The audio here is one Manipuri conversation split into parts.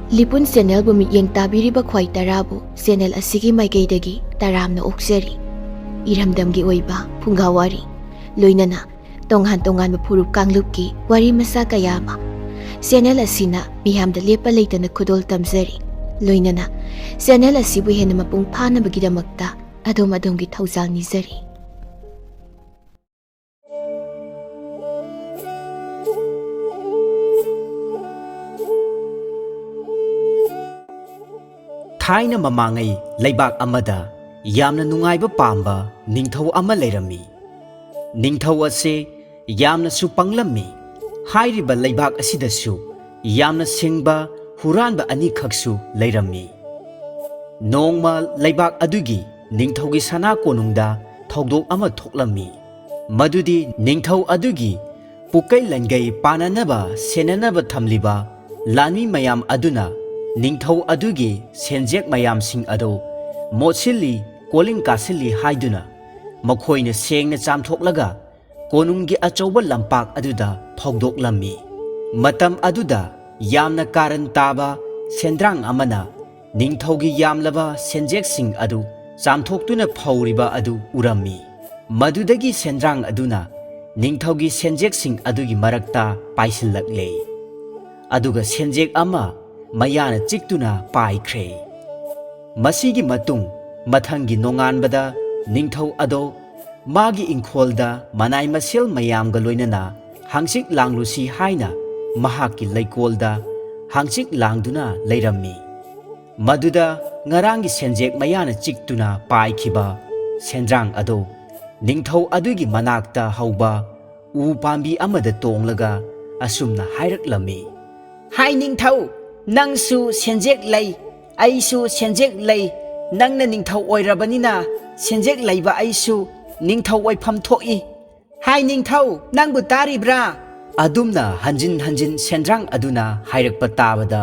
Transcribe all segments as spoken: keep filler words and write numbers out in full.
ꯂꯤꯄꯨꯟ ꯆꯦꯅꯦꯜꯕꯨ ꯃꯤꯠꯌꯦꯡ ꯇꯥꯕꯤꯔꯤꯕ ꯈ꯭ꯋꯥꯏ ꯇꯔꯥꯕꯨ ꯆꯦꯅꯦꯜ ꯑꯁꯤꯒꯤ ꯃꯥꯏꯀꯩꯗꯒꯤ ꯇꯔꯥꯝꯅ ꯑꯣꯛꯆꯔꯤ꯫ ꯏꯔꯝꯗꯝꯒꯤ ꯑꯣꯏꯕ ꯐꯨꯡꯒꯥ ꯋꯥꯔꯤ, ꯂꯣꯏꯅꯅ ꯇꯣꯉꯥꯟ ꯇꯣꯉꯥꯟꯕ ꯐꯨꯔꯨꯞ ꯀꯥꯡꯂꯨꯞꯀꯤ ꯋꯥꯔꯤ ꯃꯆꯥ ꯀꯌꯥ ꯑꯃ ꯆꯦꯅꯦꯜ ꯑꯁꯤꯅ ꯃꯤꯌꯥꯝꯗ ꯂꯦꯞꯄ ꯂꯩꯇꯅ ꯈꯨꯗꯣꯜ ꯇꯝꯖꯔꯤ꯫ ꯂꯣꯏꯅꯅ ꯆꯦꯅꯦꯜ ꯑꯁꯤꯕꯨ ꯍꯦꯟꯅ ꯃꯄꯨꯡ ꯐꯥꯅꯕꯒꯤꯗꯃꯛꯇ ꯑꯗꯣꯝ ꯑꯗꯣꯝꯒꯤ ꯊꯧꯖꯥꯜ ꯅꯤꯖꯔꯤ꯫ ꯊꯥꯏꯅ ꯃꯃꯥꯡꯉꯩ ꯂꯩꯕꯥꯛ ꯑꯃꯗ ꯌꯥꯝꯅ ꯅꯨꯡꯉꯥꯏꯕ ꯄꯥꯝꯕ ꯅꯤꯡꯊꯧ ꯑꯃ ꯂꯩꯔꯝꯃꯤ꯫ ꯅꯤꯡꯊꯧ ꯑꯁꯤ ꯌꯥꯝꯅꯁꯨ ꯄꯪꯂꯝꯃꯤ꯫ ꯍꯥꯏꯔꯤꯕ ꯂꯩꯕꯥꯛ ꯑꯁꯤꯗꯁꯨ ꯌꯥꯝꯅ ꯁꯤꯡꯕ ꯍꯨꯔꯥꯟꯕ ꯑꯅꯤꯈꯛꯁꯨ ꯂꯩꯔꯝꯃꯤ꯫ ꯅꯣꯡꯃ ꯂꯩꯕꯥꯛ ꯑꯗꯨꯒꯤ ꯅꯤꯡꯊꯧꯒꯤ ꯁꯅꯥ ꯀꯣꯅꯨꯡꯗ ꯊꯧꯗꯣꯛ ꯑꯃ ꯊꯣꯛꯂꯝꯃꯤ꯫ ꯃꯗꯨꯗꯤ ꯅꯤꯡꯊꯧ ꯑꯗꯨꯒꯤ ꯄꯨꯀꯩ ꯂꯟꯒꯩ ꯄꯥꯟꯅꯅꯕ ꯁꯦꯟꯅꯅꯕ ꯊꯝꯂꯤꯕ ꯂꯥꯟꯃꯤ ꯃꯌꯥꯝ ꯑꯗꯨꯅ ꯅꯤꯡꯊꯧ ꯑꯗꯨꯒꯤ ꯁꯦꯟꯖꯦꯛ ꯃꯌꯥꯝꯁꯤꯡ ꯑꯗꯨ ꯃꯣꯠꯁꯤꯜꯂꯤ, ꯀꯣꯂꯤꯡ ꯀꯥꯁꯤꯜꯂꯤ ꯍꯥꯏꯗꯨꯅ ꯃꯈꯣꯏꯅ ꯁꯦꯡꯅ ꯆꯥꯝꯊꯣꯛꯂꯒ ꯀꯣꯅꯨꯡꯒꯤ ꯑꯆꯧꯕ ꯂꯝꯄꯥꯛ ꯑꯗꯨꯗ ꯐꯧꯗꯣꯛꯂꯝꯃꯤ꯫ ꯃꯇꯝ ꯑꯗꯨꯗ ꯌꯥꯝꯅ ꯀꯥꯔꯟ ꯇꯥꯕ ꯁꯦꯟꯗ꯭ꯔꯥꯡ ꯑꯃꯅ ꯅꯤꯡꯊꯧꯒꯤ ꯌꯥꯝꯂꯕ ꯁꯦꯟꯖꯦꯛꯁꯤꯡ ꯑꯗꯨ ꯆꯥꯝꯊꯣꯛꯇꯨꯅ ꯐꯧꯔꯤꯕ ꯑꯗꯨ ꯎꯔꯝꯃꯤ꯫ ꯃꯗꯨꯗꯒꯤ ꯁꯦꯟꯗ꯭ꯔꯥꯡ ꯑꯗꯨꯅ ꯅꯤꯡꯊꯧꯒꯤ ꯁꯦꯟꯖꯦꯛꯁꯤꯡ ꯑꯗꯨꯒꯤ ꯃꯔꯛꯇ ꯄꯥꯏꯁꯤꯜꯂꯛꯂꯦ꯫ ꯑꯗꯨꯒ ꯁꯦꯟꯖꯦꯛ ꯑꯃ ꯃꯌꯥꯅ ꯆꯤꯛꯇꯨꯅ ꯄꯥꯏꯈ꯭ꯔꯦ꯫ ꯃꯁꯤꯒꯤ ꯃꯇꯨꯡ ꯃꯊꯪꯒꯤ ꯅꯣꯡꯉꯥꯟꯕꯗ ꯅꯤꯡꯊꯧ ꯑꯗꯣ ꯃꯥꯒꯤ ꯏꯪꯈꯣꯜꯗ ꯃꯅꯥꯏ ꯃꯁꯦꯜ ꯃꯌꯥꯝꯒ ꯂꯣꯏꯅꯅ ꯍꯥꯡꯆꯤꯛ ꯂꯥꯡꯂꯨꯁꯤ ꯍꯥꯏꯅ ꯃꯍꯥꯛꯀꯤ ꯂꯩꯀꯣꯜꯗ ꯍꯥꯡꯆꯤꯛ ꯂꯥꯡꯗꯨꯅ ꯂꯩꯔꯝꯃꯤ꯫ ꯃꯗꯨꯗ ꯉꯔꯥꯡꯒꯤ ꯁꯦꯟꯖꯦꯛ ꯃꯌꯥꯅ ꯆꯤꯛꯇꯨꯅ ꯄꯥꯏꯈꯤꯕ ꯁꯦꯟꯗ꯭ꯔꯥꯡ ꯑꯗꯨ ꯅꯤꯡꯊꯧ ꯑꯗꯨꯒꯤ ꯃꯅꯥꯛꯇ ꯍꯧꯕ ꯎ ꯄꯥꯝꯕꯤ ꯑꯃꯗ ꯇꯣꯡꯂꯒ ꯑꯁꯨꯝꯅ ꯍꯥꯏꯔꯛꯂꯝꯃꯤ, "ꯍꯥꯏ ꯅꯤꯡꯊꯧ, ꯅꯪꯁꯨ ꯁꯦꯟꯖꯦꯛ ꯂꯩ, ꯑꯩꯁꯨ ꯁꯦꯟꯖꯦꯛ ꯂꯩ꯫ ꯅꯪꯅ ꯅꯤꯡꯊꯧ ꯑꯣꯏꯔꯕꯅꯤꯅ ꯁꯦꯟꯖꯦꯛ ꯂꯩꯕ ꯑꯩꯁꯨ ꯅꯤꯡꯊꯧ ꯑꯣꯏꯐꯝ ꯊꯣꯛꯏ꯫ ꯍꯥꯏ ꯅꯤꯡꯊꯧ, ꯅꯪꯕꯨ ꯇꯥꯔꯤꯕ꯭ꯔꯥ?" ꯑꯗꯨꯝꯅ ꯍꯟꯖꯤꯟ ꯍꯟꯖꯤꯟ ꯁꯦꯟꯗ꯭ꯔꯥꯡ ꯑꯗꯨꯅ ꯍꯥꯏꯔꯛꯄ ꯇꯥꯕꯗ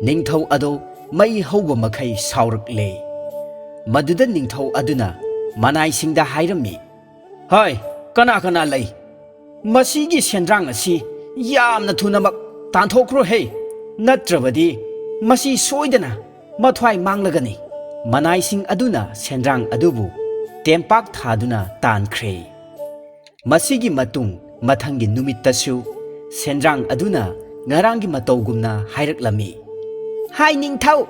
ꯅꯤꯡꯊꯧ ꯑꯗꯣ ꯃꯩ ꯍꯧꯕ ꯃꯈꯩ ꯁꯥꯎꯔꯛꯂꯦ꯫ ꯃꯗꯨꯗ ꯅꯤꯡꯊꯧ ꯑꯗꯨꯅ ꯃꯅꯥꯏꯁꯤꯡꯗ ꯍꯥꯏꯔꯝꯃꯤ, "ꯍꯥꯏ, ꯀꯅꯥ ꯀꯅꯥ ꯂꯩ? ꯃꯁꯤꯒꯤ ꯁꯦꯟꯗ꯭ꯔꯥꯡ ꯑꯁꯤ ꯌꯥꯝꯅ ꯊꯨꯅꯃꯛ ꯇꯥꯟꯊꯣꯛꯈ꯭ꯔꯣꯍꯦ, ꯅꯠꯇ꯭ꯔꯕꯗꯤ ꯃꯁꯤ ꯁꯣꯏꯗꯅ ꯃꯊ꯭ꯋꯥꯏ ꯃꯥꯡꯂꯒꯅꯤ꯫ ꯃꯅꯥꯏꯁꯤꯡ ꯑꯗꯨꯅ ꯁꯦꯟꯗ꯭ꯔꯥꯡ ꯑꯗꯨꯕꯨ ꯇꯦꯝꯄꯥꯛ ꯊꯥꯗꯨꯅ ꯇꯥꯟꯈ꯭ꯔꯦ꯫ ꯃꯁꯤꯒꯤ ꯃꯇꯨꯡ ꯃꯊꯪꯒꯤ ꯅꯨꯃꯤꯠꯇꯁꯨ ꯁꯦꯟꯗ꯭ꯔꯥꯡ ꯑꯗꯨꯅ ꯉꯔꯥꯡꯒꯤ ꯃꯇꯧꯒꯨꯝꯅ ꯍꯥꯏꯔꯛꯂꯝꯃꯤ, "ꯍꯥꯏ ꯅꯤꯡꯊꯧ,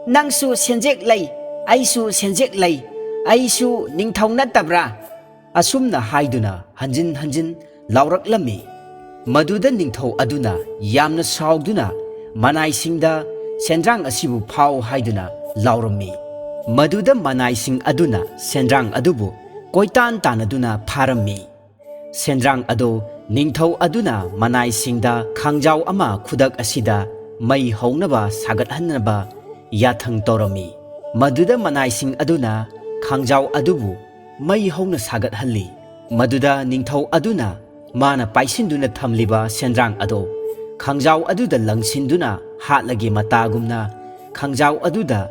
ꯅꯪꯁꯨ ꯁꯦꯟꯖꯦꯛ ꯂꯩ, ꯑꯩꯁꯨ ꯁꯦꯟꯖꯦꯛ ꯂꯩ, ꯑꯩꯁꯨ ꯅꯤꯡꯊꯧ ꯅꯠꯇꯕ꯭ꯔꯥ?" ꯑꯁꯨꯝꯅ ꯍꯥꯏꯗꯨꯅ ꯍꯟꯖꯤꯟ ꯍꯟꯖꯤꯟ ꯂꯥꯎꯔꯛꯂꯝꯃꯤ꯫ ꯃꯗꯨꯗ ꯅꯤꯡꯊꯧ ꯑꯗꯨꯅ ꯌꯥꯝꯅ ꯁꯥꯎꯗꯨꯅ ꯃꯅꯥꯏꯁꯤꯡꯗ ꯁꯦꯟꯗ꯭ꯔꯥꯡ ꯑꯁꯤꯕꯨ ꯐꯥꯎ ꯍꯥꯏꯗꯨꯅ ꯂꯥꯎꯔꯝꯃꯤ꯫ ꯃꯗꯨꯗ ꯃꯅꯥꯏꯁꯤꯡ ꯑꯗꯨꯅ ꯁꯦꯟꯗ꯭ꯔꯥꯡ ꯑꯗꯨꯕꯨ ꯀꯣꯏꯇꯥꯟ ꯇꯥꯟꯅꯗꯨꯅ ꯐꯥꯔꯝꯃꯤ꯫ ꯁꯦꯟꯗ꯭ꯔꯥꯡ ꯑꯗꯨ ꯅꯤꯡꯊꯧ ꯑꯗꯨꯅ ꯃꯅꯥꯏꯁꯤꯡꯗ ꯈꯥꯡꯖꯥꯎ ꯑꯃ ꯈꯨꯗꯛ ꯑꯁꯤꯗ ꯃꯩ ꯍꯧꯅꯕ ꯁꯥꯒꯠꯍꯟꯅꯕ ꯌꯥꯊꯪ ꯇꯧꯔꯝꯃꯤ꯫ ꯃꯗꯨꯗ ꯃꯅꯥꯏꯁꯤꯡ ꯑꯗꯨꯅ ꯈꯥꯡꯖꯥꯎ ꯑꯗꯨꯕꯨ ꯃꯩ ꯍꯧꯅ ꯁꯥꯒꯠꯍꯜꯂꯤ꯫ ꯃꯗꯨꯗ ꯅꯤꯡꯊꯧ ꯑꯗꯨꯅ ꯃꯥꯅ ꯄꯥꯏꯁꯤꯟꯗꯨꯅ ꯊꯝꯂꯤꯕ ꯁꯦꯟꯗ꯭ꯔꯥꯡ ꯑꯗꯨ ꯈꯥꯡꯖꯥꯎ ꯑꯗꯨꯗ ꯂꯪꯁꯤꯟꯗꯨꯅ ꯍꯥꯠꯂꯒꯦ ꯃꯇꯥꯒꯨꯝꯅ ꯈꯥꯡꯖꯥꯎ ꯑꯗꯨꯗ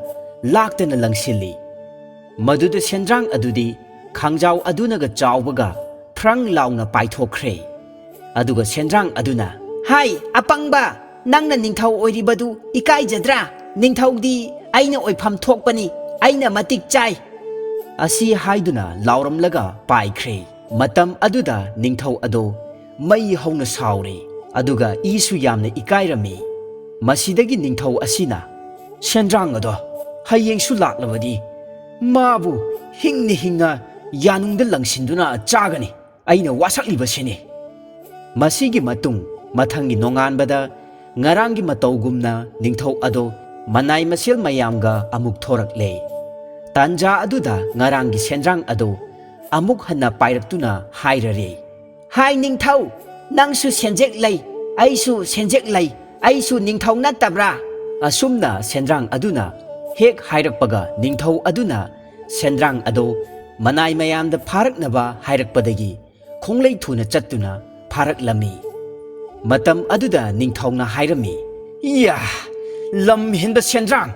ꯂꯥꯛꯇꯅ ꯂꯪꯁꯤꯜꯂꯤ꯫ ꯃꯗꯨꯗ ꯁꯦꯟꯗ꯭ꯔꯥꯡ ꯑꯗꯨꯗꯤ ꯈꯥꯡꯖꯥꯎ ꯑꯗꯨꯅꯒ ꯆꯥꯎꯕꯒ ꯊ꯭ꯔꯪ ꯂꯥꯎꯅ ꯄꯥꯏꯊꯣꯛꯈ꯭ꯔꯦ꯫ ꯑꯗꯨꯒ ꯁꯦꯟꯗ꯭ꯔꯥꯡ ꯑꯗꯨꯅ, "ꯍꯥꯏ ꯑꯄꯪꯕ, ꯅꯪꯅ ꯅꯤꯡꯊꯧ ꯑꯣꯏꯔꯤꯕꯗꯨ ꯏꯀꯥꯏꯖꯗ꯭ꯔꯥ? ꯅꯤꯡꯊꯧꯗꯤ ꯑꯩꯅ ꯑꯣꯏꯐꯝ ꯊꯣꯛꯄꯅꯤ, ꯑꯩꯅ ꯃꯇꯤꯛ ꯆꯥꯏ" ꯑꯁꯤ ꯍꯥꯏꯗꯨꯅ ꯂꯥꯎꯔꯝꯂꯒ ꯄꯥꯏꯈ꯭ꯔꯦ꯫ ꯃꯇꯝ ꯑꯗꯨꯗ ꯅꯤꯡꯊꯧ ꯑꯗꯣ ꯃꯩ ꯍꯧꯅ ꯁꯥꯎꯔꯦ, ꯑꯗꯨꯒ ꯏꯁꯨ ꯌꯥꯝꯅ ꯏꯀꯥꯏꯔꯝꯃꯤ꯫ ꯃꯁꯤꯗꯒꯤ ꯅꯤꯡꯊꯧ ꯑꯁꯤꯅ ꯁꯦꯟꯗ꯭ꯔꯥꯡ ꯑꯗꯣ ꯍꯌꯦꯡꯁꯨ ꯂꯥꯛꯂꯕꯗꯤ ꯃꯥꯕꯨ ꯍꯤꯡꯅ ꯍꯤꯡꯅ ꯌꯥꯅꯨꯡꯗ ꯂꯪꯁꯤꯟꯗꯨꯅ ꯆꯥꯒꯅꯤ꯫ ꯑꯩꯅ ꯋꯥꯁꯛꯂꯤꯕꯁꯤꯅꯤ꯫ ꯃꯁꯤꯒꯤ ꯃꯇꯨꯡ ꯃꯊꯪꯒꯤ ꯅꯣꯡꯉꯥꯟꯕꯗ ꯉꯔꯥꯡꯒꯤ ꯃꯇꯧꯒꯨꯝꯅ ꯅꯤꯡꯊꯧ ꯑꯗꯣ ꯃꯅꯥꯏ ꯃꯁꯦꯜ ꯃꯌꯥꯝꯒ ꯑꯃꯨꯛ ꯊꯣꯔꯛꯂꯦ꯫ ꯇꯥꯟꯖꯥ ꯑꯗꯨꯗ ꯉꯔꯥꯡꯒꯤ ꯁꯦꯟꯗ꯭ꯔꯥꯡ ꯑꯗꯣ ꯑꯃꯨꯛ ꯍꯟꯅ ꯄꯥꯏꯔꯛꯇꯨꯅ ꯍꯥꯏꯔꯔꯦ, "ꯍꯥꯏ ꯅꯤꯡꯊꯧ, ꯅꯪꯁꯨ ꯁꯦꯟꯖꯦꯛ ꯂꯩ, ꯑꯩꯁꯨ ꯁꯦꯟꯖꯦꯛ ꯂꯩ, ꯑꯩꯁꯨ ꯅꯤꯡꯊꯧ ꯅꯠꯇꯕ꯭ꯔꯥ?" ꯑꯁꯨꯝꯅ ꯁꯦꯟꯗ꯭ꯔꯥꯡ ꯑꯗꯨꯅ ꯍꯦꯛ ꯍꯥꯏꯔꯛꯄꯒ ꯅꯤꯡꯊꯧ ꯑꯗꯨꯅ ꯁꯦꯟꯗ꯭ꯔꯥꯡ ꯑꯗꯣ ꯃꯅꯥꯏ ꯃꯌꯥꯝꯗ ꯐꯥꯔꯛꯅꯕ ꯍꯥꯏꯔꯛꯄꯗꯒꯤ ꯈꯣꯡꯂꯩ ꯊꯨꯅ ꯆꯠꯇꯨꯅ ꯐꯥꯔꯛꯂꯝꯃꯤ꯫ ꯃꯇꯝ ꯑꯗꯨꯗ ꯅꯤꯡꯊꯧꯅ ꯍꯥꯏꯔꯝꯃꯤ, "ꯏꯌꯥ, ꯂꯝ ꯍꯦꯟꯕ ꯁꯦꯟꯗ꯭ꯔꯥꯡ,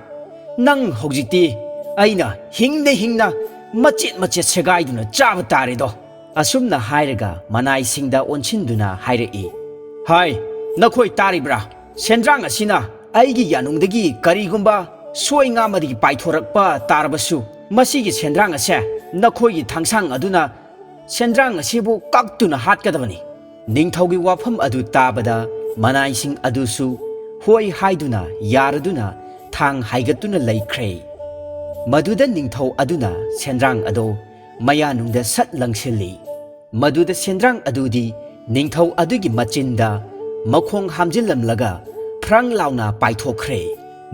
ꯅꯪ ꯍꯧꯖꯤꯛꯇꯤ ꯑꯩꯅ ꯍꯤꯡꯅ ꯍꯤꯡꯅ ꯃꯆꯦꯠ ꯃꯆꯦꯠ ꯁꯦꯒꯥꯏꯗꯨꯅ ꯆꯥꯕ ꯇꯥꯔꯦꯗꯣ!" ꯑꯁꯨꯝꯅ ꯍꯥꯏꯔꯒ ꯃꯅꯥꯏꯁꯤꯡꯗ ꯑꯣꯟꯁꯤꯟꯗꯨꯅ ꯍꯥꯏꯔꯛꯏ, "ꯍꯥꯏ, ꯅꯈꯣꯏ ꯇꯥꯔꯤꯕ꯭ꯔꯥ? ꯁꯦꯟꯗ꯭ꯔꯥꯡ ꯑꯁꯤꯅ ꯑꯩꯒꯤ ꯌꯥꯅꯨꯡꯗꯒꯤ ꯀꯔꯤꯒꯨꯝꯕ ꯁꯣꯏ ꯉꯥꯃꯗꯒꯤ ꯄꯥꯏꯊꯣꯔꯛꯄ ꯇꯥꯔꯕꯁꯨ, ꯃꯁꯤꯒꯤ ꯁꯦꯟꯗ꯭ꯔꯥꯡ ꯑꯁꯦ ꯅꯈꯣꯏꯒꯤ ꯊꯥꯡꯁꯥꯡ ꯑꯗꯨꯅ ꯁꯦꯟꯗ꯭ꯔꯥꯡ ꯑꯁꯤꯕꯨ ꯀꯛꯇꯨꯅ ꯍꯥꯠꯀꯗꯕꯅꯤ꯫ ꯅꯤꯡꯊꯧꯒꯤ ꯋꯥꯐꯝ ꯑꯗꯨ ꯇꯥꯕꯗ ꯃꯅꯥꯏꯁꯤꯡ ꯑꯗꯨꯁꯨ ꯍꯣꯏ ꯍꯥꯏꯗꯨꯅ ꯌꯥꯔꯗꯨꯅ ꯊꯥꯡ ꯍꯥꯏꯒꯠꯇꯨꯅ ꯂꯩꯈ꯭ꯔꯦ꯫ ꯃꯗꯨꯗ ꯅꯤꯡꯊꯧ ꯑꯗꯨꯅ ꯁꯦꯟꯗ꯭ꯔꯥꯡ ꯑꯗꯨ ꯃꯌꯥꯅꯨꯡꯗ ꯁꯠ ꯂꯪꯁꯤꯜꯂꯤ꯫ ꯃꯗꯨꯗ ꯁꯦꯟꯗ꯭ꯔꯥꯡ ꯑꯗꯨꯗꯤ ꯅꯤꯡꯊꯧ ꯑꯗꯨꯒꯤ ꯃꯆꯤꯟꯗ ꯃꯈꯣꯡ ꯍꯥꯝꯖꯤꯜꯂꯝꯂꯒ ꯐ꯭ꯔꯪ ꯂꯥꯎꯅ ꯄꯥꯏꯊꯣꯛꯈ꯭ꯔꯦ꯫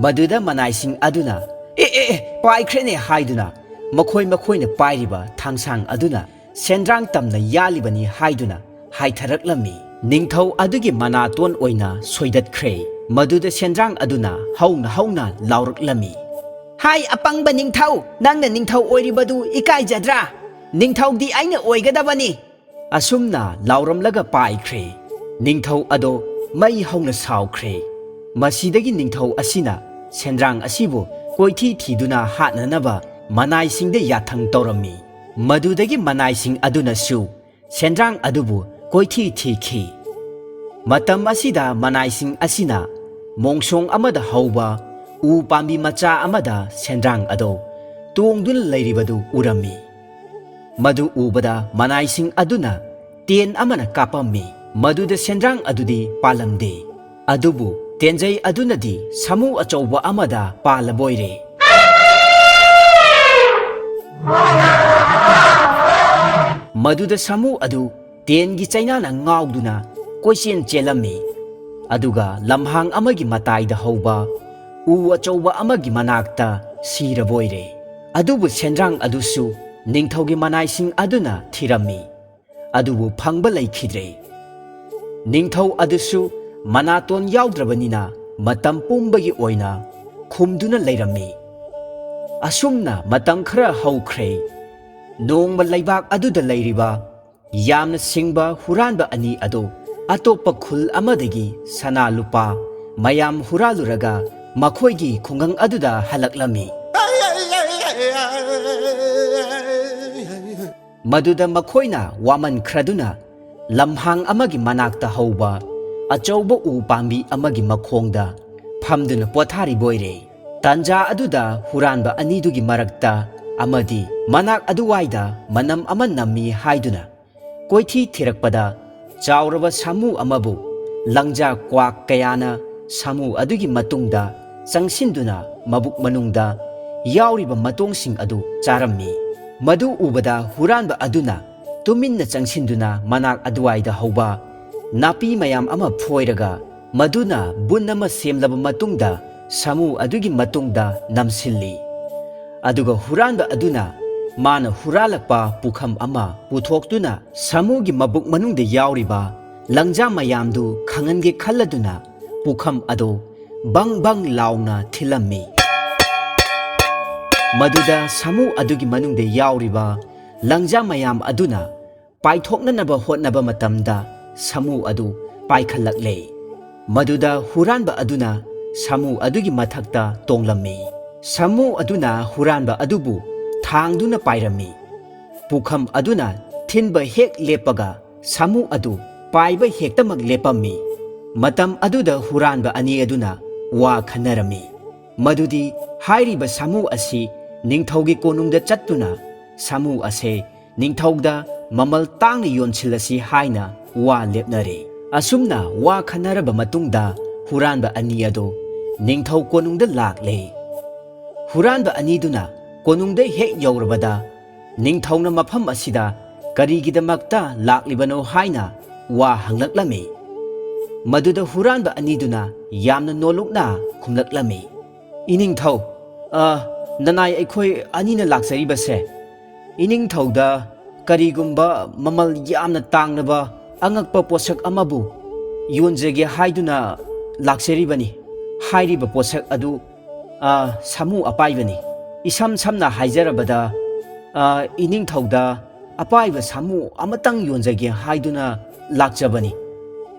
ꯃꯗꯨꯗ ꯃꯅꯥꯏꯁꯤꯡ ꯑꯗꯨꯅ "ꯑꯦ, ꯑꯦ, ꯑꯦ, ꯄꯥꯏꯈ꯭ꯔꯦꯅꯦ" ꯍꯥꯏꯗꯨꯅ ꯃꯈꯣꯏ ꯃꯈꯣꯏꯅ ꯄꯥꯏꯔꯤꯕ ꯊꯥꯡꯁꯥꯡ ꯑꯗꯨꯅ ꯁꯦꯟꯗ꯭ꯔꯥꯡ ꯇꯝꯅ ꯌꯥꯜꯂꯤꯕꯅꯤ ꯍꯥꯏꯗꯨꯅ ꯍꯥꯏꯊꯔꯛꯂꯝꯃꯤ꯫ ꯅꯤꯡꯊꯧ ꯑꯗꯨꯒꯤ ꯃꯅꯥꯇꯣꯟ ꯑꯣꯏꯅ ꯁꯣꯏꯗꯠꯈ꯭ꯔꯦ꯫ ꯃꯗꯨꯗ ꯁꯦꯟꯗ꯭ꯔꯥꯡ ꯑꯗꯨꯅ ꯍꯧꯅ ꯍꯧꯅ ꯂꯥꯎꯔꯛꯂꯝꯃꯤ, "ꯍꯥꯏ ꯑꯄꯪꯕ ꯅꯤꯡꯊꯧ, ꯅꯪꯅ ꯅꯤꯡꯊꯧ ꯑꯣꯏꯔꯤꯕꯗꯨ ꯏꯀꯥꯏꯖꯗ꯭ꯔꯥ? ꯅꯤꯡꯊꯧꯗꯤ ꯑꯩꯅ ꯑꯣꯏꯒꯗꯕꯅꯤ!" ꯑꯁꯨꯝꯅ ꯂꯥꯎꯔꯝꯂꯒ ꯄꯥꯏꯈ꯭ꯔꯦ꯫ ꯅꯤꯡꯊꯧ ꯑꯗꯣ ꯃꯩ ꯍꯧꯅ ꯁꯥꯎꯈ꯭ꯔꯦ꯫ ꯃꯁꯤꯗꯒꯤ ꯅꯤꯡꯊꯧ ꯑꯁꯤꯅ ꯁꯦꯟꯗ꯭ꯔꯥꯡ ꯑꯁꯤꯕꯨ ꯀꯣꯏꯊꯤ ꯊꯤꯗꯨꯅ ꯍꯥꯠꯅꯅꯕ ꯃꯅꯥꯏꯁꯤꯡꯗ ꯌꯥꯊꯪ ꯇꯧꯔꯝꯃꯤ꯫ ꯃꯗꯨꯗꯒꯤ ꯃꯅꯥꯏꯁꯤꯡ ꯑꯗꯨꯅꯁꯨ ꯁꯦꯟꯗ꯭ꯔꯥꯡ ꯑꯗꯨꯕꯨ ꯀꯣꯏꯊꯤ ꯊꯤꯈꯤ꯫ ꯃꯇꯝ ꯑꯁꯤꯗ ꯃꯅꯥꯏꯁꯤꯡ ꯑꯁꯤꯅ ꯃꯣꯡꯁꯣꯡ ꯑꯃꯗ ꯍꯧꯕ ꯎ ꯄꯥꯝꯕꯤ ꯃꯆꯥ ꯑꯃꯗ ꯁꯦꯟꯗ꯭ꯔꯥꯡ ꯑꯗꯨ ꯇꯣꯡꯗꯨꯅ ꯂꯩꯔꯤꯕꯗꯨ ꯎꯔꯝꯃꯤ꯫ ꯃꯗꯨ ꯎꯕꯗ ꯃꯅꯥꯏꯁꯤꯡ ꯑꯗꯨꯅ ꯇꯦꯟ ꯑꯃꯅ ꯀꯥꯞꯄꯝꯃꯤ꯫ ꯃꯗꯨꯗ ꯁꯦꯟꯗ꯭ꯔꯥꯡ ꯑꯗꯨꯗꯤ ꯄꯥꯜꯂꯝꯗꯦ꯫ ꯑꯗꯨꯕꯨ ꯇꯦꯟꯖꯩ ꯑꯗꯨꯅꯗꯤ ꯁꯥꯃꯨ ꯑꯆꯧꯕ ꯑꯃꯗ ꯄꯥꯜꯂꯕꯣꯏꯔꯦ꯫ ꯃꯗꯨꯗ ꯁꯥꯃꯨ ꯑꯗꯨ ꯇꯦꯟꯒꯤ ꯆꯩꯅꯥꯅ ꯉꯥꯎꯗꯨꯅ ꯀꯣꯏꯆꯦꯟ ꯆꯦꯜꯂꯝꯃꯤ꯫ ꯑꯗꯨꯒ ꯂꯝꯍꯥꯡ ꯑꯃꯒꯤ ꯃꯇꯥꯏꯗ ꯍꯧꯕ ꯎ ꯑꯆꯧꯕ ꯑꯃꯒꯤ ꯃꯅꯥꯛꯇ ꯁꯤꯔꯕꯣꯏꯔꯦ꯫ ꯑꯗꯨꯕꯨ ꯁꯦꯟꯗ꯭ꯔꯥꯡ ꯑꯗꯨꯁꯨ ꯅꯤꯡꯊꯧꯒꯤ ꯃꯅꯥꯏꯁꯤꯡ ꯑꯗꯨꯅ ꯊꯤꯔꯝꯃꯤ꯫ ꯑꯗꯨꯕꯨ ꯐꯪꯕ ꯂꯩꯈꯤꯗ꯭ꯔꯦ꯫ ꯅꯤꯡꯊꯧ ꯑꯗꯨꯁꯨ ꯃꯅꯥꯇꯣꯟ ꯌꯥꯎꯗ꯭ꯔꯕꯅꯤꯅ ꯃꯇꯝ ꯄꯨꯝꯕꯒꯤ ꯑꯣꯏꯅ ꯈꯨꯝꯗꯨꯅ ꯂꯩꯔꯝꯃꯤ꯫ ꯑꯁꯨꯝꯅ ꯃꯇꯝ ꯈꯔ ꯍꯧꯈ꯭ꯔꯦ꯫ ꯅꯣꯡꯃ ꯂꯩꯕꯥꯛ ꯑꯗꯨꯗ ꯂꯩꯔꯤꯕ ꯌꯥꯝꯅ ꯁꯤꯡꯕ ꯍꯨꯔꯥꯟꯕ ꯑꯅꯤ ꯑꯗꯨ ꯑꯇꯣꯞꯄ ꯈꯨꯜ ꯑꯃꯗꯒꯤ ꯁꯅꯥ ꯂꯨꯄꯥ ꯃꯌꯥꯝ ꯍꯨꯔꯥꯜꯂꯨꯔꯒ ꯃꯈꯣꯏꯒꯤ ꯈꯨꯡꯒꯪ ꯑꯗꯨꯗ ꯍꯜꯂꯛꯂꯝꯃꯤ꯫ ꯃꯗꯨꯗ ꯃꯈꯣꯏꯅ ꯋꯥꯃꯟꯈ꯭ꯔꯗꯨꯅ ꯂꯝꯍꯥꯡ ꯑꯃꯒꯤ ꯃꯅꯥꯛꯇ ꯍꯧꯕ ꯑꯆꯧꯕ ꯎ ꯄꯥꯝꯕꯤ ꯑꯃꯒꯤ ꯃꯈꯣꯡꯗ ꯐꯝꯗꯨꯅ ꯄꯣꯊꯥꯔꯤꯕꯣꯏꯔꯦ꯫ ꯇꯥꯟꯖꯥ ꯑꯗꯨꯗ ꯍꯨꯔꯥꯟꯕ ꯑꯅꯤꯗꯨꯒꯤ ꯃꯔꯛꯇ ꯑꯃꯗꯤ ꯃꯅꯥꯛ ꯑꯗꯨꯋꯥꯏꯗ ꯃꯅꯝ ꯑꯃ ꯅꯝꯃꯤ ꯍꯥꯏꯗꯨꯅ ꯀꯣꯏꯊꯤ ꯊꯤꯔꯛꯄꯗ, ꯆꯥꯎꯔꯕ ꯁꯥꯃꯨ ꯑꯃꯕꯨ ꯂꯪꯖꯥ ꯀ꯭ꯋꯥꯛ ꯀꯌꯥꯅ ꯁꯥꯃꯨ ꯑꯗꯨꯒꯤ ꯃꯇꯨꯡꯗ ꯆꯪꯁꯤꯟꯗꯨꯅ ꯃꯕꯨꯛ ꯃꯅꯨꯡꯗ ꯌꯥꯎꯔꯤꯕ ꯃꯇꯣꯡꯁꯤꯡ ꯑꯗꯨ ꯆꯥꯔꯝꯃꯤ꯫ ꯃꯗꯨ ꯎꯕꯗ ꯍꯨꯔꯥꯟꯕ ꯑꯗꯨꯅ ꯇꯨꯃꯤꯟꯅ ꯆꯪꯁꯤꯟꯗꯨꯅ ꯃꯅꯥꯛ ꯑꯗꯨꯋꯥꯏꯗ ꯍꯧꯕ ꯅꯥꯄꯤ ꯃꯌꯥꯝ ꯑꯃ ꯐꯣꯏꯔꯒ, ꯃꯗꯨꯅ ꯕꯨꯟ ꯑꯃ ꯁꯦꯝꯂꯕ ꯃꯇꯨꯡꯗ ꯁꯥꯃꯨ ꯑꯗꯨꯒꯤ ꯃꯇꯨꯡꯗ ꯅꯝꯁꯤꯜꯂꯤ꯫ ꯑꯗꯨꯒ ꯍꯨꯔꯥꯟꯕ ꯑꯗꯨꯅ ꯃꯥꯅ ꯍꯨꯔꯥꯜꯂꯛꯄ ꯄꯨꯈꯝ ꯑꯃ ꯄꯨꯊꯣꯛꯇꯨꯅ ꯁꯥꯃꯨꯒꯤ ꯃꯕꯨꯛ ꯃꯅꯨꯡꯗ ꯌꯥꯎꯔꯤꯕ ꯂꯪꯖꯥ ꯃꯌꯥꯝꯗꯨ ꯈꯪꯍꯟꯒꯦ ꯈꯜꯂꯗꯨꯅ ꯄꯨꯈꯝ ꯑꯗꯨ ꯕꯪ ꯕꯪ ꯂꯥꯎꯅ ꯊꯤꯜꯂꯝꯃꯤ꯫ ꯃꯗꯨꯗ ꯁꯥꯃꯨ ꯑꯗꯨꯒꯤ ꯃꯅꯨꯡꯗ ꯌꯥꯎꯔꯤꯕ ꯂꯪꯖꯥ ꯃꯌꯥꯝ ꯑꯗꯨꯅ ꯄꯥꯏꯊꯣꯛꯅꯅꯕ ꯍꯣꯠꯅꯕ ꯃꯇꯝꯗ ꯁꯥꯃꯨ ꯑꯗꯨ ꯄꯥꯏꯈꯠꯂꯛꯂꯦ꯫ ꯃꯗꯨꯗ ꯍꯨꯔꯥꯟꯕ ꯑꯗꯨꯅ ꯁꯥꯃꯨ ꯑꯗꯨꯒꯤ ꯃꯊꯛꯇ ꯇꯣꯡꯂꯝꯃꯤ꯫ ꯁꯥꯃꯨ ꯑꯗꯨꯅ ꯍꯨꯔꯥꯟꯕ ꯑꯗꯨꯕꯨ ꯊꯥꯡꯗꯨꯅ ꯄꯥꯏꯔꯝꯃꯤ꯫ ꯄꯨꯈꯝ ꯑꯗꯨꯅ ꯊꯤꯟꯕ ꯍꯦꯛ ꯂꯦꯞꯄꯒ ꯁꯥꯃꯨ ꯑꯗꯨ ꯄꯥꯏꯕ ꯍꯦꯛꯇꯃꯛ ꯂꯦꯞꯄꯝꯃꯤ꯫ ꯃꯇꯝ ꯑꯗꯨꯗ ꯍꯨꯔꯥꯟꯕ ꯑꯅꯤ ꯑꯗꯨꯅ ꯋꯥ ꯈꯟꯅꯔꯝꯃꯤ꯫ ꯃꯗꯨꯗꯤ ꯍꯥꯏꯔꯤꯕ ꯁꯥꯃꯨ ꯑꯁꯤ ꯅꯤꯡꯊꯧꯒꯤ ꯀꯣꯅꯨꯡꯗ ꯆꯠꯇꯨꯅ ꯁꯥꯃꯨ ꯑꯁꯦ ꯅꯤꯡꯊꯧꯗ ꯃꯃꯜ ꯇꯥꯡꯅ ꯌꯣꯟꯁꯤꯜꯂꯁꯤ ꯍꯥꯏꯅ ꯋꯥ ꯂꯦꯞꯅꯔꯦ꯫ ꯑꯁꯨꯝꯅ ꯋꯥ ꯈꯟꯅꯔꯕ ꯃꯇꯨꯡꯗ ꯍꯨꯔꯥꯟꯕ ꯑꯅꯤ ꯑꯗꯨ ꯅꯤꯡꯊꯧ ꯀꯣꯅꯨꯡꯗ ꯂꯥꯛꯂꯦ꯫ ꯍꯨꯔꯥꯟꯕ ꯑꯅꯤꯗꯨꯅ ꯀꯣꯅꯨꯡꯗ ꯍꯦꯛ ꯌꯧꯔꯕꯗ ꯅꯤꯡꯊꯧꯅ ꯃꯐꯝ ꯑꯁꯤꯗ ꯀꯔꯤꯒꯤꯗꯃꯛꯇ ꯂꯥꯛꯂꯤꯕꯅꯣ ꯍꯥꯏꯅ ꯋꯥ ꯍꯪꯂꯛꯂꯝꯃꯤ꯫ ꯃꯗꯨꯗ ꯍꯨꯔꯥꯟꯕ ꯑꯅꯤꯗꯨꯅ ꯌꯥꯝꯅ ꯅꯣꯜꯂꯨꯛꯅ ꯈꯨꯝꯂꯛꯂꯝꯃꯤ, "ꯏꯅꯤꯡꯊꯧ, ꯑ, ꯅꯅꯥꯏ ꯑꯩꯈꯣꯏ ꯑꯅꯤꯅ ꯂꯥꯛꯆꯔꯤꯕꯁꯦ ꯏꯅꯤꯡꯊꯧꯗ ꯀꯔꯤꯒꯨꯝꯕ ꯃꯃꯜ ꯌꯥꯝꯅ ꯇꯥꯡꯂꯕ ꯑꯉꯛꯄ ꯄꯣꯠꯁꯛ ꯑꯃꯕꯨ ꯌꯣꯟꯖꯒꯦ ꯍꯥꯏꯗꯨꯅ ꯂꯥꯛꯆꯔꯤꯕꯅꯤ꯫ ꯍꯥꯏꯔꯤꯕ ꯄꯣꯠꯁꯛ ꯑꯗꯨ, ꯑ, ꯁꯥꯃꯨ ꯑꯄꯥꯏꯕꯅꯤ꯫ ꯏꯁꯝ ꯁꯝꯅ ꯍꯥꯏꯖꯔꯕꯗ, ꯑ, ꯏꯅꯤꯡꯊꯧꯗ ꯑꯄꯥꯏꯕ ꯁꯥꯃꯨ ꯑꯃꯇꯪ ꯌꯣꯟꯖꯒꯦ ꯍꯥꯏꯗꯨꯅ ꯂꯥꯛꯆꯕꯅꯤ꯫"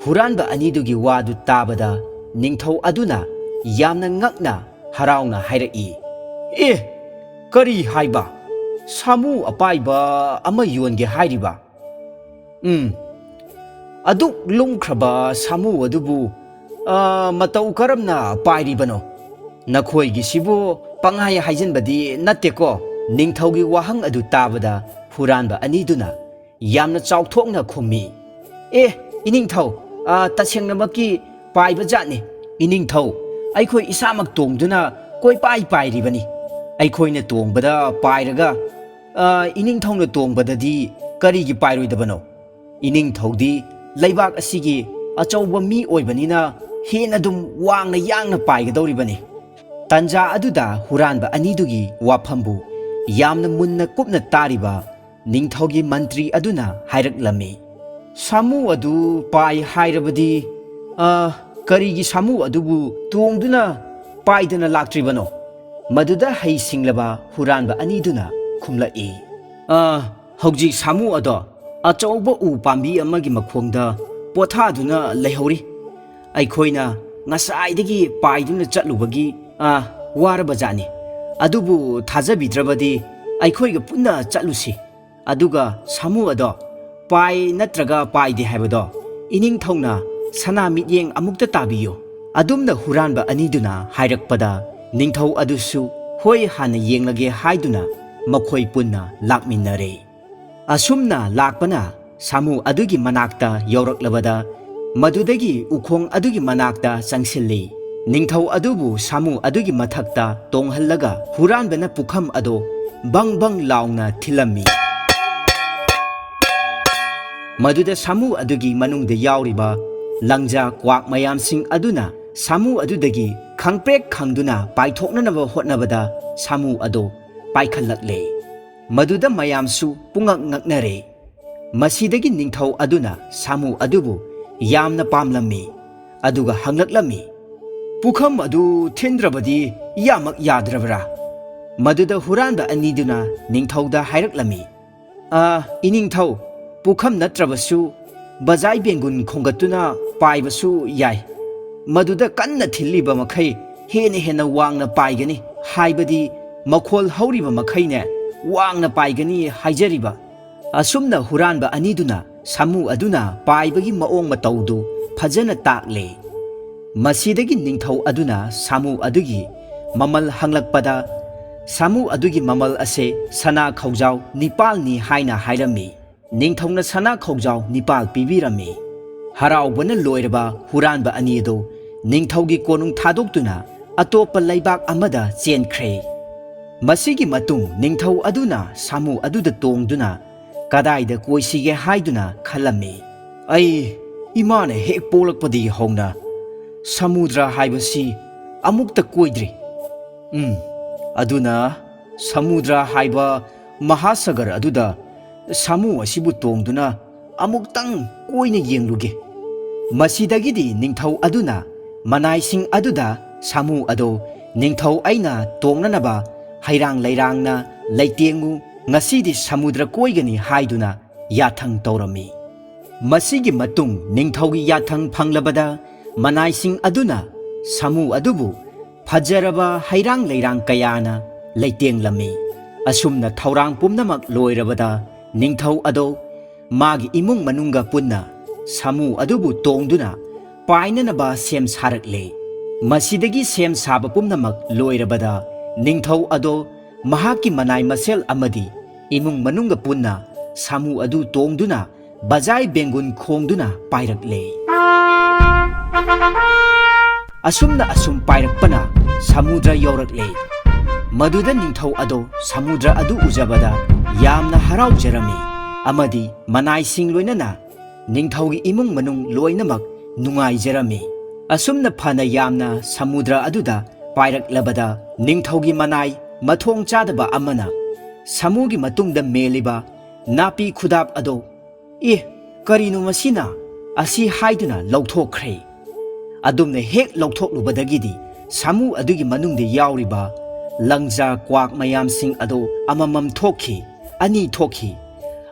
ꯍꯨꯔꯥꯟꯕ ꯑꯅꯤꯗꯨꯒꯤ ꯋꯥꯗꯨ ꯇꯥꯕꯗ ꯅꯤꯡꯊꯧ ꯑꯗꯨꯅ ꯌꯥꯝꯅ ꯉꯛꯅ ꯍꯔꯥꯎꯅ ꯍꯥꯏꯔꯛꯏ, "ꯑꯦ, ꯀꯔꯤ ꯍꯥꯏꯕ? ꯁꯥꯃꯨ ꯑꯄꯥꯏꯕ ꯑꯃ ꯌꯣꯟꯒꯦ ꯍꯥꯏꯔꯤꯕ? ꯎꯝ, ꯑꯗꯨꯛ ꯂꯨꯝꯈ꯭ꯔꯕ ꯁꯥꯃꯨ ꯑꯗꯨꯕꯨ "ꯑ, ꯃꯇꯧ ꯀꯔꯝꯅ ꯄꯥꯏꯔꯤꯕꯅꯣ? ꯅꯈꯣꯏꯒꯤꯁꯤꯕꯨ ꯄꯪꯍꯥꯏ ꯍꯥꯏꯖꯤꯟꯕꯗꯤ ꯅꯠꯇꯦꯀꯣ?" ꯅꯤꯡꯊꯧꯒꯤ ꯋꯥꯍꯪ ꯑꯗꯨ ꯇꯥꯕꯗ ꯍꯨꯔꯥꯟꯕ ꯑꯅꯤꯗꯨꯅ ꯌꯥꯝꯅ ꯆꯥꯎꯊꯣꯛꯅ ꯈꯨꯝꯃꯤ, "ꯑꯦ, ꯏꯅꯤꯡꯊꯧ, ꯑ, ꯇꯁꯦꯡꯅꯃꯛꯀꯤ ꯄꯥꯏꯕ ꯖꯥꯠꯅꯤ꯫ ꯏꯅꯤꯡꯊꯧ, ꯑꯩꯈꯣꯏ ꯏꯁꯥꯃꯛ ꯇꯣꯡꯗꯨꯅ ꯀꯣꯏꯄꯥꯏ ꯄꯥꯏꯔꯤꯕꯅꯤ꯫ ꯑꯩꯈꯣꯏꯅ ꯇꯣꯡꯕꯗ ꯄꯥꯏꯔꯒ, ꯑ, ꯏꯅꯤꯡꯊꯧꯅ ꯇꯣꯡꯕꯗꯗꯤ ꯀꯔꯤꯒꯤ ꯄꯥꯏꯔꯣꯏꯗꯕꯅꯣ? ꯏꯅꯤꯡꯊꯧꯗꯤ ꯂꯩꯕꯥꯛ ꯑꯁꯤꯒꯤ ꯑꯆꯧꯕ ꯃꯤ ꯑꯣꯏꯕꯅꯤꯅ ꯍꯦꯟꯅ ꯑꯗꯨꯝ ꯋꯥꯡꯅ ꯌꯥꯡꯅ ꯄꯥꯏꯒꯗꯧꯔꯤꯕꯅꯤ"꯫ ꯇꯟꯖꯥ ꯑꯗꯨꯗ ꯍꯨꯔꯥꯟꯕ ꯑꯅꯤꯗꯨꯒꯤ ꯋꯥꯐꯝꯕꯨ ꯌꯥꯝꯅ ꯃꯨꯟꯅ ꯀꯨꯞꯅ ꯇꯥꯔꯤꯕ ꯅꯤꯡꯊꯧꯒꯤ ꯃꯟꯇ꯭ꯔꯤ ꯑꯗꯨꯅ ꯍꯥꯏꯔꯛꯂꯝꯃꯤ, "ꯁꯥꯃꯨ ꯑꯗꯨ ꯄꯥꯏ ꯍꯥꯏꯔꯕꯗꯤ, ꯑ, ꯀꯔꯤꯒꯤ ꯁꯥꯃꯨ ꯑꯗꯨꯕꯨ ꯇꯣꯡꯗꯨꯅ ꯄꯥꯏꯗꯅ ꯂꯥꯛꯇ꯭ꯔꯤꯕꯅꯣ?" ꯃꯗꯨꯗ ꯍꯩꯁꯤꯡꯂꯕ ꯍꯨꯔꯥꯟꯕ ꯑꯅꯤꯗꯨꯅ ꯈꯨꯝꯂꯛꯏ, "ꯑ, ꯍꯧꯖꯤꯛ ꯁꯥꯃꯨ ꯑꯗꯣ ꯑꯆꯧꯕ ꯎ ꯄꯥꯝꯕꯤ ꯑꯃꯒꯤ ꯃꯈꯣꯡꯗ ꯄꯣꯊꯥꯗꯨꯅ ꯂꯩꯍꯧꯔꯤ꯫ ꯑꯩꯈꯣꯏꯅ ꯉꯁꯥꯏꯗꯒꯤ ꯄꯥꯏꯗꯨꯅ ꯆꯠꯂꯨꯕꯒꯤ, ꯑ, ꯋꯥꯔꯕ ꯖꯥꯠꯅꯤ꯫ ꯑꯗꯨꯕꯨ ꯊꯥꯖꯕꯤꯗ꯭ꯔꯕꯗꯤ ꯑꯩꯈꯣꯏꯒ ꯄꯨꯟꯅ ꯆꯠꯂꯨꯁꯤ꯫ ꯑꯗꯨꯒ ꯁꯥꯃꯨ ꯑꯗꯣ ꯄꯥꯏ ꯅꯠꯇ꯭ꯔꯒ ꯄꯥꯏꯗꯦ ꯍꯥꯏꯕꯗꯣ ꯏꯅꯤꯡꯊꯧꯅ ꯁꯅꯥ ꯃꯤꯠꯌꯦꯡ ꯑꯃꯨꯛꯇ ꯇꯥꯕꯤꯌꯨ"꯫ ꯑꯗꯨꯝꯅ ꯍꯨꯔꯥꯟꯕ ꯑꯅꯤꯗꯨꯅ ꯍꯥꯏꯔꯛꯄꯗ ꯅꯤꯡꯊꯧ ꯑꯗꯨꯁꯨ ꯍꯣꯏ ꯍꯥꯟꯅ ꯌꯦꯡꯂꯒꯦ ꯍꯥꯏꯗꯨꯅ ꯃꯈꯣꯏ ꯄꯨꯟꯅ ꯂꯥꯛꯃꯤꯟꯅꯔꯦ꯫ ꯑꯁꯨꯝꯅ ꯂꯥꯛꯄꯅ ꯁꯥꯃꯨ ꯑꯗꯨꯒꯤ ꯃꯅꯥꯛꯇ ꯌꯧꯔꯛꯂꯕꯗ ꯃꯗꯨꯗꯒꯤ ꯎꯈꯣꯡ ꯑꯗꯨꯒꯤ ꯃꯅꯥꯛꯇ ꯆꯪꯁꯤꯜꯂꯤ꯫ ꯅꯤꯡꯊꯧ ꯑꯗꯨꯕꯨ ꯁꯥꯃꯨ ꯑꯗꯨꯒꯤ ꯃꯊꯛꯇ ꯇꯣꯡꯍꯜꯂꯒ ꯍꯨꯔꯥꯟꯕꯅ ꯄꯨꯈꯝ ꯑꯗꯨ ꯕꯪ ꯕꯪ ꯂꯥꯎꯅ ꯊꯤꯜꯂꯝꯃꯤ꯫ ꯃꯗꯨꯗ ꯁꯥꯃꯨ ꯑꯗꯨꯒꯤ ꯃꯅꯨꯡꯗ ꯌꯥꯎꯔꯤꯕ ꯂꯪꯖꯥ ꯀ꯭ꯋꯥꯛ ꯃꯌꯥꯝꯁꯤꯡ ꯑꯗꯨꯅ ꯁꯥꯃꯨ ꯑꯗꯨꯗꯒꯤ ꯈꯪꯄ꯭ꯔꯦꯛ ꯈꯪꯗꯨꯅ ꯄꯥꯏꯊꯣꯛꯅꯅꯕ ꯍꯣꯠꯅꯕꯗ ꯁꯥꯃꯨ ꯑꯗꯨ ꯄꯥꯏꯈꯠꯂꯛꯂꯦ꯫ ꯃꯗꯨꯗ ꯃꯌꯥꯝꯁꯨ ꯄꯨꯡꯉꯛ ꯉꯛꯅꯔꯦ꯫ ꯃꯁꯤꯗꯒꯤ ꯅꯤꯡꯊꯧ ꯑꯗꯨꯅ ꯁꯥꯃꯨ ꯑꯗꯨꯕꯨ ꯌꯥꯝꯅ ꯄꯥꯝꯂꯝꯃꯤ꯫ ꯑꯗꯨꯒ ꯍꯪꯂꯛꯂꯝꯃꯤ, "ꯄꯨꯈꯝ ꯑꯗꯨ ꯊꯤꯟꯗ꯭ꯔꯕꯗꯤ ꯌꯥꯃꯛ ꯌꯥꯗ꯭ꯔꯕ꯭ꯔꯥ?" ꯃꯗꯨꯗ ꯍꯨꯔꯥꯟꯕ ꯑꯅꯤꯗꯨꯅ ꯅꯤꯡꯊꯧꯗ ꯍꯥꯏꯔꯛꯂꯝꯃꯤ, "ꯑ, ꯏꯅꯤꯡꯊꯧ, ꯄꯨꯈꯝ ꯅꯠꯇ꯭ꯔꯕꯁꯨ ꯕꯖꯥꯏ ꯕꯦꯡꯒꯨꯟ ꯈꯣꯝꯒꯠꯇꯨꯅ ꯄꯥꯏꯕꯁꯨ ꯌꯥꯏ꯫ ꯃꯗꯨꯗ ꯀꯟꯅ ꯊꯤꯜꯂꯤꯕ ꯃꯈꯩ ꯍꯦꯟꯅ ꯍꯦꯟꯅ ꯋꯥꯡꯅ ꯄꯥꯏꯒꯅꯤ, ꯍꯥꯏꯕꯗꯤ ꯃꯈꯣꯜ ꯍꯧꯔꯤꯕ ꯃꯈꯩꯅꯦ ꯋꯥꯡꯅ ꯄꯥꯏꯒꯅꯤ ꯍꯥꯏꯖꯔꯤꯕ"꯫ ꯑꯁꯨꯝꯅ ꯍꯨꯔꯥꯟꯕ ꯑꯅꯤꯗꯨꯅ ꯁꯥꯃꯨ ꯑꯗꯨꯅ ꯄꯥꯏꯕꯒꯤ ꯃꯑꯣꯡ ꯃꯇꯧꯗꯨ ꯐꯖꯅ ꯇꯥꯛꯂꯦ꯫ ꯃꯁꯤꯗꯒꯤ ꯅꯤꯡꯊꯧ ꯑꯗꯨꯅ ꯁꯥꯃꯨ ꯑꯗꯨꯒꯤ ꯃꯃꯜ ꯍꯪꯂꯛꯄꯗ, ꯁꯥꯃꯨ ꯑꯗꯨꯒꯤ ꯃꯃꯜ ꯑꯁꯦ ꯁꯅꯥ ꯈꯧꯖꯥꯎ ꯅꯤꯄꯥꯜꯅꯤ ꯍꯥꯏꯅ ꯍꯥꯏꯔꯝꯃꯤ꯫ ꯅꯤꯡꯊꯧꯅ ꯁꯅꯥ ꯈꯧꯖꯥꯎ ꯅꯤꯄꯥꯜ ꯄꯤꯕꯤꯔꯝꯃꯤ꯫ ꯍꯔꯥꯎꯕꯅ ꯂꯣꯏꯔꯕ ꯍꯨꯔꯥꯟꯕ ꯑꯅꯤ ꯑꯗꯨ ꯅꯤꯡꯊꯧꯒꯤ ꯀꯣꯅꯨꯡ ꯊꯥꯗꯣꯛꯇꯨꯅ ꯑꯇꯣꯞꯄ ꯂꯩꯕꯥꯛ ꯑꯃꯗ ꯆꯦꯟꯈ꯭ꯔꯦ꯫ ꯃꯁꯤꯒꯤ ꯃꯇꯨꯡ ꯅꯤꯡꯊꯧ ꯑꯗꯨꯅ ꯁꯥꯃꯨ ꯑꯗꯨꯗ ꯇꯣꯡꯗꯨꯅ ꯀꯗꯥꯏꯗ ꯀꯣꯏꯁꯤꯒꯦ ꯍꯥꯏꯗꯨꯅ ꯈꯜꯂꯝꯃꯤ꯫ "ꯑꯩ ꯏꯃꯥꯅ ꯍꯦꯛ ꯄꯣꯛꯂꯛꯄꯗꯒꯤ ꯍꯧꯅ ꯁꯃꯨꯗ꯭ꯔ ꯍꯥꯏꯕꯁꯤ ꯑꯃꯨꯛꯇ ꯀꯣꯏꯗ꯭ꯔꯤ꯫ ꯎꯝ, ꯑꯗꯨꯅ ꯁꯃꯨꯗ꯭ꯔ ꯍꯥꯏꯕ ꯃꯍꯥꯁꯥꯒꯔ ꯑꯗꯨꯗ ꯁꯥꯃꯨ ꯑꯁꯤꯕꯨ ꯇꯣꯡꯗꯨꯅ ꯑꯃꯨꯛꯇꯪ ꯀꯣꯏꯅ ꯌꯦꯡꯂꯨꯒꯦ꯫" ꯃꯁꯤꯗꯒꯤꯗꯤ ꯅꯤꯡꯊꯧ ꯑꯗꯨꯅ ꯃꯅꯥꯏꯁꯤꯡ ꯑꯗꯨꯗ ꯁꯥꯃꯨ ꯑꯗꯣ ꯅꯤꯡꯊꯧ ꯑꯩꯅ ꯇꯣꯡꯅꯅꯕ ꯍꯩꯔꯥꯡ ꯂꯩꯔꯥꯡꯅ ꯂꯩꯇꯦꯡꯉꯨ, ꯉꯁꯤꯗꯤ ꯁꯃꯨꯗ꯭ꯔ ꯀꯣꯏꯒꯅꯤ ꯍꯥꯏꯗꯨꯅ ꯌꯥꯊꯪ ꯇꯧꯔꯝꯃꯤ꯫ ꯃꯁꯤꯒꯤ ꯃꯇꯨꯡ ꯅꯤꯡꯊꯧꯒꯤ ꯌꯥꯊꯪ ꯐꯪꯂꯕꯗ ꯃꯅꯥꯏꯁꯤꯡ ꯑꯗꯨꯅ ꯁꯥꯃꯨ ꯑꯗꯨꯕꯨ ꯐꯖꯔꯕ ꯍꯩꯔꯥꯡ ꯂꯩꯔꯥꯡ ꯀꯌꯥꯅ ꯂꯩꯇꯦꯡꯂꯝꯃꯤ꯫ ꯑꯁꯨꯝꯅ ꯊꯧꯔꯥꯡ ꯄꯨꯝꯅꯃꯛ ꯂꯣꯏꯔꯕꯗ ꯅꯤꯡꯊꯧ ꯑꯗꯣ ꯃꯥꯒꯤ ꯏꯃꯨꯡ ꯃꯅꯨꯡꯒ ꯄꯨꯟꯅ ꯁꯥꯃꯨ ꯑꯗꯨꯕꯨ ꯇꯣꯡꯗꯨꯅ ꯄꯥꯏꯅꯅꯕ ꯁꯦꯝ ꯁꯥꯔꯛꯂꯦ꯫ ꯃꯁꯤꯗꯒꯤ ꯁꯦꯝ ꯁꯥꯕ ꯄꯨꯝꯅꯃꯛ ꯂꯣꯏꯔꯕꯗ ꯅꯤꯡꯊꯧ ꯑꯗꯣ ꯃꯍꯥꯛꯀꯤ ꯃꯅꯥꯏ ꯃꯁꯦꯜ ꯑꯃꯗꯤ ꯏꯃꯨꯡ ꯃꯅꯨꯡꯒ ꯄꯨꯟꯅ ꯁꯥꯃꯨ ꯑꯗꯨ ꯇꯣꯡꯗꯨꯅ ꯕꯖꯥꯏ ꯕꯦꯡꯒꯨꯟ ꯈꯣꯡꯗꯨꯅ ꯄꯥꯏꯔꯛꯂꯦ꯫ ꯑꯁꯨꯝꯅ ꯑꯁꯨꯝ ꯄꯥꯏꯔꯛꯄꯅ ꯁꯃꯨꯗ꯭ꯔ ꯌꯧꯔꯛꯂꯦ꯫ ꯃꯗꯨꯗ ꯅꯤꯡꯊꯧ ꯑꯗꯣ ꯁꯃꯨꯗ꯭ꯔ ꯑꯗꯨ ꯎꯖꯕꯗ ꯌꯥꯝꯅ ꯍꯔꯥꯎꯖꯔꯝꯃꯤ ꯑꯃꯗꯤ ꯃꯅꯥꯏꯁꯤꯡ ꯂꯣꯏꯅꯅ ꯅꯤꯡꯊꯧꯒꯤ ꯏꯃꯨꯡ ꯃꯅꯨꯡ ꯂꯣꯏꯅꯃꯛ ꯅꯨꯡꯉꯥꯏꯖꯔꯝꯃꯤ꯫ ꯑꯁꯨꯝꯅ ꯐꯅ ꯌꯥꯝꯅ ꯁꯃꯨꯗ꯭ꯔ ꯑꯗꯨꯗ ꯄꯥꯏꯔꯛꯂꯕꯗ ꯅꯤꯡꯊꯧꯒꯤ ꯃꯅꯥꯏ ꯃꯊꯣꯡ ꯆꯥꯗꯕ ꯑꯃꯅ ꯁꯥꯃꯨꯒꯤ ꯃꯇꯨꯡꯗ ꯃꯦꯜꯂꯤꯕ ꯅꯥꯄꯤ ꯈꯨꯗꯥꯞ ꯑꯗꯣ "ꯑꯦ, ꯀꯔꯤꯅꯣ ꯃꯁꯤꯅ?" ꯑꯁꯤ ꯍꯥꯏꯗꯨꯅ ꯂꯧꯊꯣꯛꯈ꯭ꯔꯦ꯫ ꯑꯗꯨꯝꯅ ꯍꯦꯛ ꯂꯧꯊꯣꯛꯂꯨꯕꯗꯒꯤꯗꯤ ꯁꯥꯃꯨ ꯑꯗꯨꯒꯤ ꯃꯅꯨꯡꯗ ꯌꯥꯎꯔꯤꯕ ꯂꯪꯖꯥ ꯀ꯭ꯋꯥꯛ ꯃꯌꯥꯝꯁꯤꯡ ꯑꯗꯨ ꯑꯃꯃꯝ ꯊꯣꯛꯈꯤ, ꯑꯅꯤ ꯊꯣꯛꯈꯤ꯫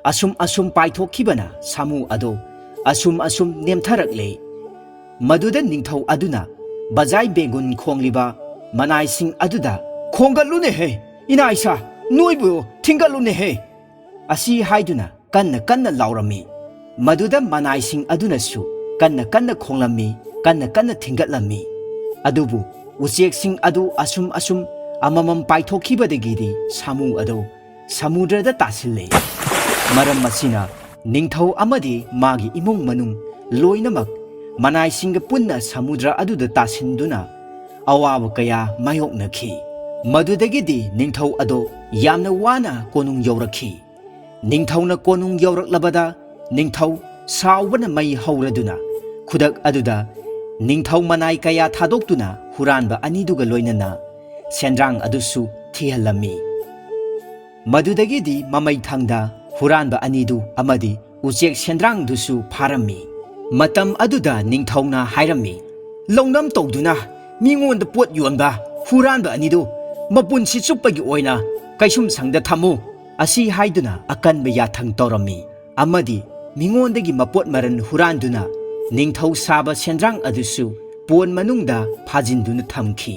ꯑꯁꯨꯝ ꯑꯁꯨꯝ ꯄꯥꯏꯊꯣꯛꯈꯤꯕꯅ ꯁꯥꯃꯨ ꯑꯗꯨ ꯑꯁꯨꯝ ꯑꯁꯨꯝ ꯅꯦꯝꯊꯔꯛꯂꯦ꯫ ꯃꯗꯨꯗ ꯅꯤꯡꯊꯧ ꯑꯗꯨꯅ ꯕꯖꯥꯏ ꯕꯦꯡꯒꯨꯟ ꯈꯣꯡꯂꯤꯕ ꯃꯅꯥꯏꯁꯤꯡ ꯑꯗꯨꯗ, "ꯈꯣꯡꯒꯠꯂꯨꯅꯦꯍꯦ, ꯏꯅꯥ ꯏꯁꯥ, ꯅꯣꯏꯕꯨ ꯊꯤꯡꯒꯠꯂꯨꯅꯦꯍꯦ!" ꯑꯁꯤ ꯍꯥꯏꯗꯨꯅ ꯀꯟꯅ ꯀꯟꯅ ꯂꯥꯎꯔꯝꯃꯤ꯫ ꯃꯗꯨꯗ ꯃꯅꯥꯏꯁꯤꯡ ꯑꯗꯨꯅꯁꯨ ꯀꯟꯅ ꯀꯟꯅ ꯈꯣꯡꯂꯝꯃꯤ꯫ ꯀꯟꯅ ꯀꯟꯅ ꯊꯤꯟꯒꯠꯂꯝꯃꯤ꯫ ꯑꯗꯨꯕꯨ ꯎꯆꯦꯛꯁꯤꯡ ꯑꯗꯨ ꯑꯁꯨꯝ ꯑꯁꯨꯝ ꯑꯃꯃꯝ ꯄꯥꯏꯊꯣꯛꯈꯤꯕꯗꯒꯤꯗꯤ ꯁꯥꯃꯨ ꯑꯗꯨ ꯁꯃꯨꯗ꯭ꯔꯗ ꯇꯥꯁꯤꯜꯂꯦ꯫ ꯃꯔꯝ ꯑꯁꯤꯅ ꯅꯤꯡꯊꯧ ꯑꯃꯗꯤ ꯃꯥꯒꯤ ꯏꯃꯨꯡ ꯃꯅꯨꯡ ꯂꯣꯏꯅꯃꯛ ꯃꯅꯥꯏꯁꯤꯡꯒ ꯄꯨꯟꯅ ꯁꯃꯨꯗ꯭ꯔ ꯑꯗꯨꯗ ꯇꯥꯁꯤꯟꯗꯨꯅ ꯑꯋꯥꯕ ꯀꯌꯥ ꯃꯥꯌꯣꯛꯅꯈꯤ꯫ ꯃꯗꯨꯗꯒꯤꯗꯤ ꯅꯤꯡꯊꯧ ꯑꯗꯣ ꯌꯥꯝꯅ ꯋꯥꯅ ꯀꯣꯅꯨꯡ ꯌꯧꯔꯛꯈꯤ꯫ ꯅꯤꯡꯊꯧꯅ ꯀꯣꯅꯨꯡ ꯌꯧꯔꯛꯂꯕꯗ ꯅꯤꯡꯊꯧ ꯁꯥꯎꯕꯅ ꯃꯩ ꯍꯧꯔꯗꯨꯅ ꯈꯨꯗꯛ ꯑꯗꯨꯗ ꯅꯤꯡꯊꯧ ꯃꯅꯥꯏ ꯀꯌꯥ ꯊꯥꯗꯣꯛꯇꯨꯅ ꯍꯨꯔꯥꯟꯕ ꯑꯅꯤꯗꯨꯒ ꯂꯣꯏꯅꯅ ꯁꯦꯟꯗ꯭ꯔꯥꯡ ꯑꯗꯨꯁꯨ ꯊꯤꯍꯜꯂꯝꯃꯤ꯫ ꯃꯗꯨꯗꯒꯤꯗꯤ ꯃꯃꯩ ꯊꯪꯗ ꯍꯨꯔꯥꯟꯕ ꯑꯅꯤꯗꯨ ꯑꯃꯗꯤ ꯎꯆꯦꯛ ꯁꯦꯟꯗ꯭ꯔꯥꯡꯗꯨꯁꯨ ꯐꯥꯔꯝꯃꯤ꯫ ꯃꯇꯝ ꯑꯗꯨꯗ ꯅꯤꯡꯊꯧꯅ ꯍꯥꯏꯔꯝꯃꯤ, "ꯂꯧꯅꯝ ꯇꯧꯗꯨꯅ ꯃꯤꯉꯣꯟꯗ ꯄꯣꯠ ꯌꯣꯟꯕ ꯍꯨꯔꯥꯟꯕ ꯑꯅꯤꯗꯨ ꯃꯄꯨꯟꯁꯤ ꯆꯨꯞꯄꯒꯤ ꯑꯣꯏꯅ ꯀꯩꯁꯨꯝꯁꯪꯗ ꯊꯝꯃꯨ"꯫ ꯑꯁꯤ ꯍꯥꯏꯗꯨꯅ ꯑꯀꯟꯕ ꯌꯥꯊꯪ ꯇꯧꯔꯝꯃꯤ ꯑꯃꯗꯤ ꯃꯤꯉꯣꯟꯗꯒꯤ ꯃꯄꯣꯠ ꯃꯔꯟ ꯍꯨꯔꯥꯟꯗꯨꯅ ꯅꯤꯡꯊꯧ ꯁꯥꯕ ꯁꯦꯟꯗ꯭ꯔꯥꯡ ꯑꯗꯨꯁꯨ ꯄꯣꯟ ꯃꯅꯨꯡꯗ ꯐꯥꯖꯤꯟꯗꯨꯅ ꯊꯝꯈꯤ꯫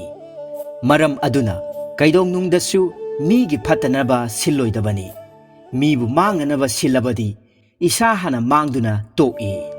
ꯃꯔꯝ ꯑꯗꯨꯅ ꯀꯩꯗꯧꯅꯨꯡꯗꯁꯨ ꯃꯤꯒꯤ ꯐꯠꯇꯅꯕ ꯁꯤꯜꯂꯣꯏꯗꯕꯅꯤ꯫ ꯃꯤꯕꯨ ꯃꯥꯡꯅꯅꯕ ꯁꯤꯜꯂꯕꯗꯤ ꯏꯁꯥ ꯍꯥꯟꯅ ꯃꯥꯡꯗꯨꯅ ꯇꯣꯛꯏ꯫